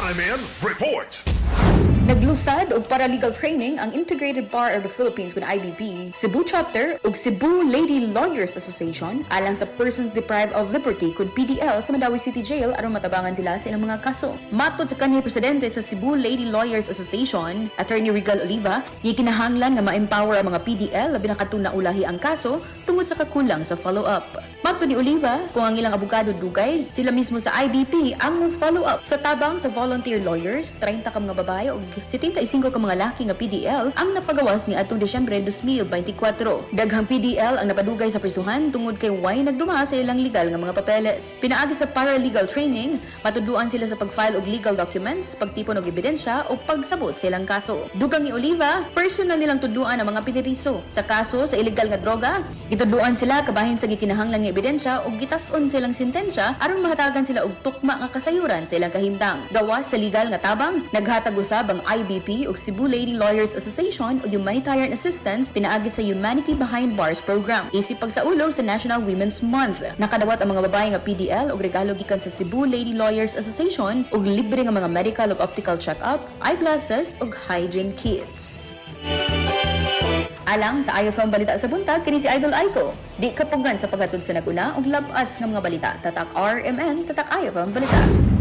RMN Report. Naglusad og paralegal training ang Integrated Bar of the Philippines kun IBP, Cebu Chapter ug Cebu Lady Lawyers Association alang sa Persons Deprived of Liberty kun PDL sa Mandaue City Jail aron matabangan sila sa ilang mga kaso. Matod sa kanhi presidente sa Cebu Lady Lawyers Association, Attorney Regal Oliva, gikinahanglan nga ma-empower ang mga PDL labi na kadtong naulahi ang kaso tungod sa kakulang sa follow-up. Matod ni Oliva, kung ang ilang abogado dugay, sila mismo sa IBP ang mo follow up. Sa tabang sa volunteer lawyers, 30 ka mga babae ug 75 ka mga laki nga PDL ang napagawas ni atong Desyembre 2024. Daghang PDL ang napadugay sa prisuhan tungod kay way nagduma sa ilang legal nga mga papeles. Pinaagi sa paralegal training, matudluan sila sa pag-file og legal documents, pagtipon og ebidensya o pagsabot sa ilang kaso. Dugang ni Oliva, personal nilang tudluan ang mga piniriso. Sa kaso sa ilegal nga droga, gitudluan sila kabahin sa gikinahanglan nga ebidensya ug gitas-on sa ilang sentensya aron mahatagan sila og tukma nga kasayuran sa ilang kahimtang. Gawas sa legal nga tabang, naghatag usab ang IBP ug Cebu Lady Lawyers Association og humanitarian assistance pinaagi sa Humanity Behind Bars program. Isip pagsaulo sa National Women's Month. Nakadawat ang mga babae nga PDL og regalo gikan sa Cebu Lady Lawyers Association og libre nga mga medical ug optical check-up, eyeglasses ug hygiene kits. Alang sa IFM Balita sa Buntag, kini si Idol Aiko. Di kapugan sa paghatod sa naguna og labas nga mga balita. Tatak RMN, tatak IFM Balita.